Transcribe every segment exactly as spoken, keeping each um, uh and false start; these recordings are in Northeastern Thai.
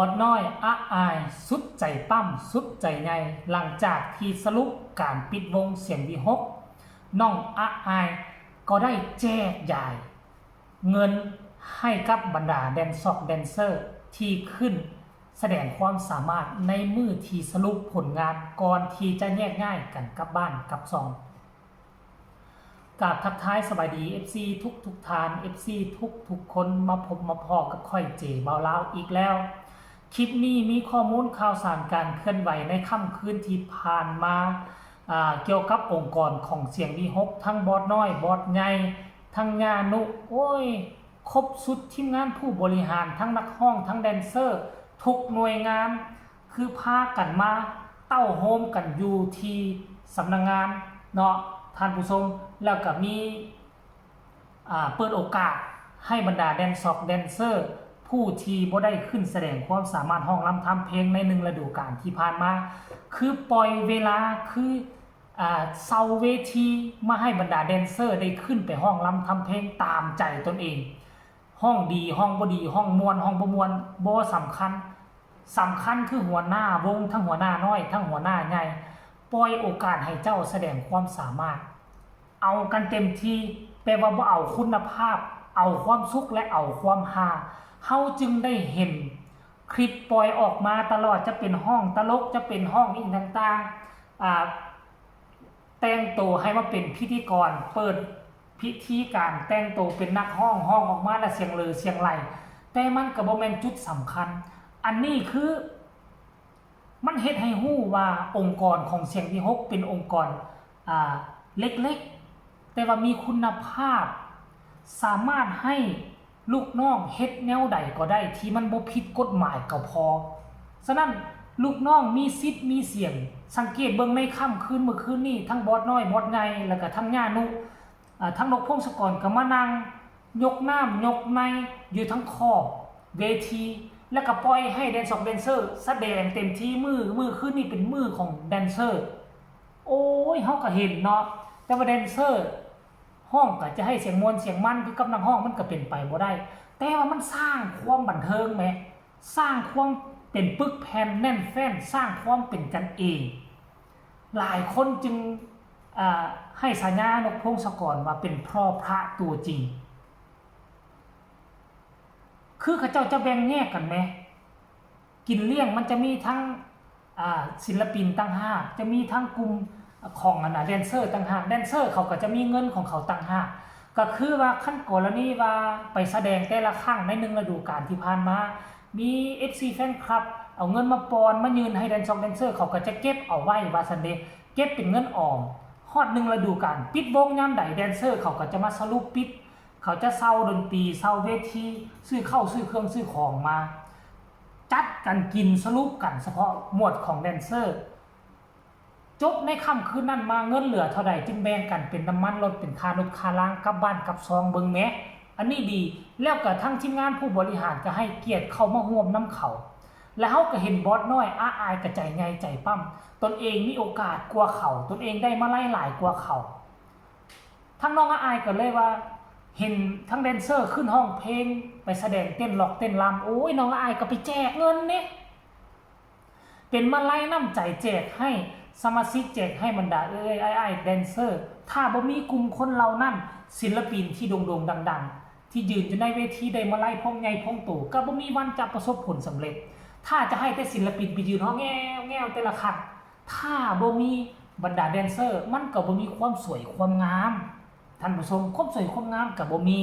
อดน้อยอะอายสุดใจปั้มสุดใจใหญ่ หลังจากที่สรุปการปิดวงเสียงวีหก น้องอะอายก็ได้แจกจ่ายเงินให้กับบรรดาแดนซอกแดนเซอร์ที่ขึ้นแสดงความสามารถในมื้อที่สรุปผลงานก่อนที่จะแยกย้ายกันกลับบ้านกลับซอง กราบทักทายสบายดี เอฟซี ทุกทุกท่าน เอฟซี ทุกทุกคน มาพบมาพ้อกับข้อยเจบ่าวลาวอีกแล้ว คลิปนี้มีข้อมูลข่าวสารการเคลื่อนไหวในค่ำคืนที่ผ่านมา อ่า เกี่ยวกับองค์กรของเสียงวีหก ทั้งบอสน้อย บอสใหญ่ ทั้งย่านุ โอ้ย ครบสุดทีมงานผู้บริหาร ทั้งนักฮ้อง ทั้งแดนเซอร์ ทุกหน่วยงาน คือพากันมาเต้าโฮมกันอยู่ที่สำนักงานเนาะท่านผู้ชม แล้วก็มี อ่า เปิดโอกาสให้บรรดาแดนซอกแดนเซอร์ ผู้ที่บ่ได้ขึ้นแสดงความสามารถฮ้องรำทำเพลงในหนึ่งฤดูกาลที่ผ่านมา คือปล่อยเวลา คือ อ่า เซาเวทีมาให้บรรดาแดนเซอร์ได้ขึ้นไปฮ้องรำทำเพลงตามใจตนเอง ฮ้องดีฮ้องบ่ดี ฮ้องม่วนฮ้องบ่ม่วน บ่สำคัญ สำคัญคือหัวหน้าวง ทั้งหัวหน้าน้อย ทั้งหัวหน้าใหญ่ ปล่อยโอกาสให้เจ้าแสดงความสามารถ เอากันเต็มที่ แปลว่าบ่เอาคุณภาพ เอาความสุขและเอาความฮา เฮาจึงได้เห็นคลิปปล่อยออกมาตลอด จะเป็นฮ้องตลก จะเป็นฮ้องอีหยังต่างๆ อ่า แต่งตัวให้มาเป็นพิธีกร เปิดพิธีการแต่งตัวเป็นนักฮ้อง ฮ้องออกมาแล้วเสียงเหล่อเสียงไหล แต่มันก็บ่แม่นจุดสำคัญ อันนี้คือ มันเฮ็ดให้ฮู้ว่าองค์กรของเสียงวีหก เป็นองค์กร อ่า เล็กๆ แต่ว่ามีคุณภาพ สามารถให้ลูกน้องเฮ็ดแนวใดก็ได้ที่มันบ่ผิดกฎหมายก็พอ ฉะนั้นลูกน้องมีสิทธิ์มีเสียง สังเกตเบิ่งในค่ำคืนมื้อคืนนี้ ทั้งบอสน้อย บอสใหญ่ แล้วก็ทั้งย่านุ อ่า ทั้งนกพงศกรก็มานั่งยกน้ำยกในอยู่ทั้งขอบเวที แล้วก็ปล่อยให้แดนซอกแดนเซอร์แสดงเต็มที่ มื้อ มื้อคืนนี้เป็นมื้อของแดนเซอร์ โอ้ย เฮาก็เห็นเนาะ แต่ว่าแดนเซอร์ฮ้องก็จะให้เสียงม่วนเสียงมันคือกับนักฮ้อง มันก็เป็นไปบ่ได้ แต่ว่ามันสร้างความบันเทิงแหม สร้างความเป็นปึกแผ่นแน่นแฟ้น สร้างความเป็นกันเอง หลายคนจึง อ่า ให้ฉายานกพงศกรว่าเป็นพ่อพระตัวจริง คือเขาเจ้าจะแบ่งแยกกันแหม กินเลี้ยงมันจะมีทั้ง อ่า ศิลปินต่างหาก จะมีทั้งกลุ่มของอันน่ะแดนเซอร์ต่างหาก แดนเซอร์เขาก็จะมีเงินของเขาต่างหาก ก็คือว่าคันกรณีว่าไปแสดงแต่ละครั้งในหนึ่งฤดูกาลที่ผ่านมา มี เอฟซี แฟนคลับ เอาเงินมาปอนมายื่นให้แดนซอกแดนเซอร์ เขาก็จะเก็บเอาไว้ว่าซั่นเด้ เก็บเป็นเงินออม ฮอดหนึ่งฤดูกาล ปิดวงยามใดแดนเซอร์เขาก็จะมาสรุปปิด เขาจะเซาดนตรี เซาเวที ซื้อข้าวซื้อเครื่องซื้อของมา จัดกันกินสรุปกันเฉพาะหมวดของแดนเซอร์ จบในค่ำคืนนั้นมาเงินเหลือเท่าใดจึงแบ่งกันเป็นน้ำมันรถ เป็นค่ารถค่าลางกลับบ้านกลับซอง เบิ่งแหม อันนี้ดี แล้วก็ทั้งทีมงานผู้บริหารก็ให้เกียรติเข้ามาร่วมนำเขา และเฮาก็เห็นบอสน้อยอะอายก็ใจใหญ่ใจปั้ม ตนเองมีโอกาสกว่าเขา ตนเองได้มาลัยหลายกว่าเขา ทั้งน้องอะอายก็เลยว่า เห็นทั้งแดนเซอร์ขึ้นฮ้องเพลง ไปแสดงเต้นร็อกเต้นรำ โอ้ย น้องอะอายก็ไปแจกเงินเด้ เป็นมาลัยน้ำใจแจกให้สมาชิก แจกให้บรรดาเอื้อยอ้ายแดนเซอร์ ถ้าบ่มีกลุ่มคนเหล่านั้น ศิลปินที่โด่งๆดังๆ ที่ยืนอยู่ในเวทีได้มาลัยพวงใหญ่พวงโต ก็บ่มีวันจะประสบผลสำเร็จ ถ้าจะให้แต่ศิลปินไปยืนฮ้องแง่วแง่วแต่ละครั้ง ถ้าบ่มีบรรดาแดนเซอร์ มันก็บ่มีความสวยความงาม ท่านผู้ชม ความสวยความงามก็บ่มี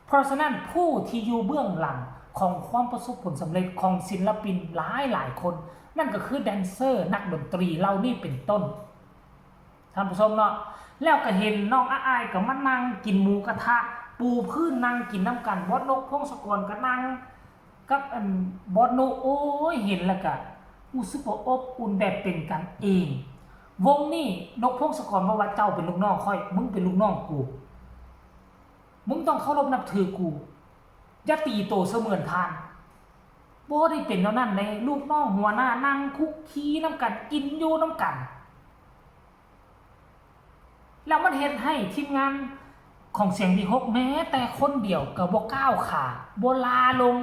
เพราะฉะนั้นผู้ที่อยู่เบื้องหลังของความประสบผลสำเร็จของศิลปินหลายหลายคน นั่นก็คือแดนเซอร์ นักดนตรีเหล่านี้เป็นต้น ท่านผู้ชมเนาะ แล้วก็เห็นน้องอะอายก็มานั่งกินหมูกระทะ ปูพื้นนั่งกินนำกัน บอสนกพงศกรก็นั่งกับอันบอสโน โอ้ย เห็นแล้วก็รู้สึกว่าอบอุ่นแบบเป็นกันเอง วงนี้นกพงศกรบอกว่า เจ้าเป็นลูกน้องข้อย มึงเป็นลูกน้องกู มึงต้องเคารพนับถือกู อย่าตีโตเสมือนท่าน บ่ได้เป็นแนวนั้นเด้ ลูกน้องหัวหน้านั่งคุกคีนำกัน กินอยู่นำกัน แล้วมันเฮ็ดให้ทีมงานของเสียงวีหก แม้แต่คนเดียวก็บ่ก้าวขา บ่ลาลง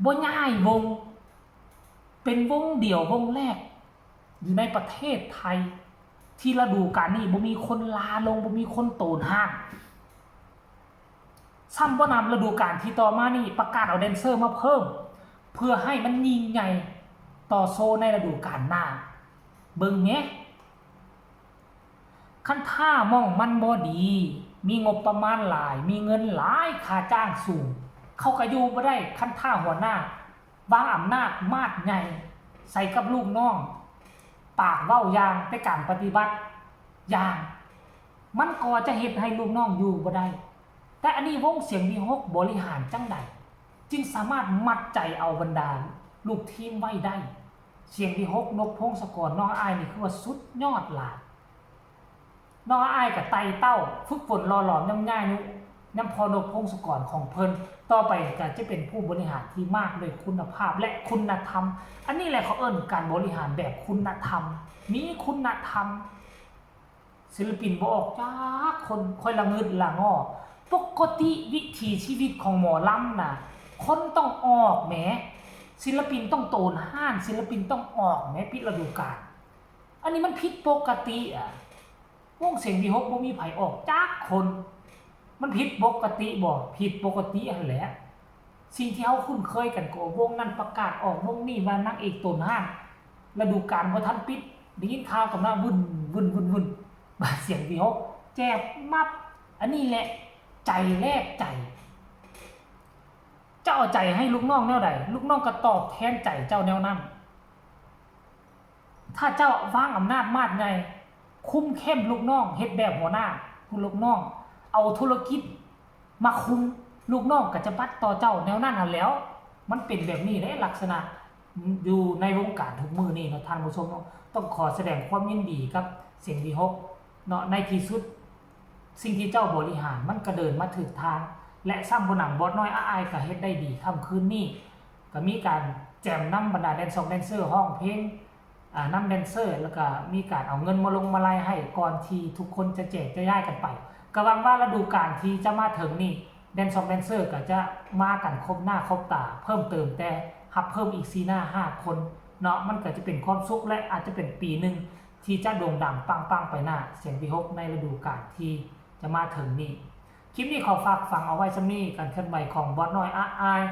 บ่ย้ายวง เป็นวงเดียววงแรก อยู่ในประเทศไทย ที่ฤดูกาลนี้บ่มีคนลาลง บ่มีคนโตนห้าง ซ้ำบ่นำ ฤดูกาลที่ต่อมานี่ประกาศเอาแดนเซอร์มาเพิ่ม เพื่อให้มันยิ่งใหญ่ต่อโชว์ในฤดูกาลหน้า เบิ่งแหม คันถ้าหม่องมันบ่ดี มีงบประมาณหลาย มีเงินหลาย ค่าจ้างสูง เขาก็อยู่บ่ได้ คันถ้าหัวหน้าวางอำนาจมาดใหญ่ใส่กับลูกน้อง ปากเว้าอย่าง แต่การปฏิบัติอย่าง มันก็จะเฮ็ดให้ลูกน้องอยู่บ่ได้ แต่อันนี้วงเสียงวิหคบริหารจั่งใด จึงสามารถมัดใจเอาบรรดาลูกทีมไว้ได้ เสียงวิหคนกพงศกร น้องอ้ายนี่คือว่าสุดยอดหลาย น้องอ้ายก็ไต่เต้าฝึกฝนหล่อหลอมนำง่ายนุนำพ่อนกพงศกรของเพิ่น ต่อไปก็จะเป็นผู้บริหารที่มากด้วยคุณภาพและคุณธรรม อันนี้แหละเขาเอิ้นการบริหารแบบคุณธรรม มีคุณธรรม ศิลปินบ่ออกจักคน ค่อยละงึดละงอ ปกติวิถีชีวิตของหมอลำน่ะ คนต้องออกแหม ศิลปินต้องโตนห้าน ศิลปินต้องออกแหม ปิดฤดูกาล อันนี้มันผิดปกติอะ วงเสียงวิหคบ่มีไผออกจักคน มันผิดปกติบ่ ผิดปกติหั่นแหละ สิ่งที่เฮาคุ้นเคยกันก็วงนั้นประกาศออก วงนี้ว่านางเอกโตนห้าน ฤดูกาลบ่ทันปิด ได้ยินข่าวก็มาวุ่น วุ่น วุ่น วุ่น บาดเสียงวิหคแจบมับ อันนี้แหละใจแลกใจ เจ้าเอาใจให้ลูกน้องแนวใด ลูกน้องก็ตอบแทนใจเจ้าแนวนั้น ถ้าเจ้าวางอำนาจมาดใหญ่ คุมเข้มลูกน้อง เฮ็ดแบบหัวหน้า ผู้ลูกน้อง เอาธุรกิจมาคุม ลูกน้องก็จะปัดต่อเจ้าแนวนั้นหั่นแหล้ว มันเป็นแบบนี้เด้ ลักษณะอยู่ในวงการทุกมื้อนี้เนาะท่านผู้ชมเนาะ ต้องขอแสดงความยินดีกับเสียงวิหคเนาะ ในที่สุด สิ่งที่เจ้าบริหารมันก็เดินมาถูกทาง และซ้ำบ่หนำบอสน้อยอ้ายก็เฮ็ดได้ดีค่ำคืนนี้ ก็มีการแจมนำบรรดาแดนซองแดนเซอร์ ร้องเพลง อ่านำแดนเซอร์ แล้วก็มีการเอาเงินมาลงมาลัยให้ก่อนที่ทุกคนจะแจกจะย้ายกันไป ก็หวังว่าฤดูกาลที่จะมาถึงนี่ แดนซองแดนเซอร์ก็จะมากันครบหน้าครบตาเพิ่มเติม แต่รับเพิ่มอีกสี่หน้าห้าคนเนาะ มันก็จะเป็นความสุข และอาจจะเป็นปีหนึ่งที่จะโด่งดังปังๆไปหน้า เสียงวิหคในฤดูกาลที่จะมาถึงนี้ คลิปนี้ขอฝากฝังเอาไว้ส่ำนี้ การเคลื่อนไหวของบอสน้อยอ้าย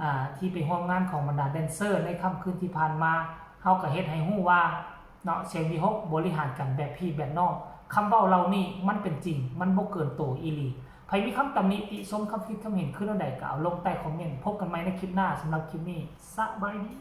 อ่า ที่ไปร่วมงานของบรรดาแดนเซอร์ในค่ำคืนที่ผ่านมา เฮาก็เฮ็ดให้ฮู้ว่าเนาะ เสียงวิหคบริหารกันแบบพี่แบบน้อง คำเว้าเหล่านี้มันเป็นจริง มันบ่เกินโตอีหลี ไผมีคำตำหนิติชม คำคิดคำเห็นคือแนวใดก็เอาลงใต้คอมเมนต์ พบกันใหม่ในคลิปหน้า สำหรับคลิปนี้ สบายดี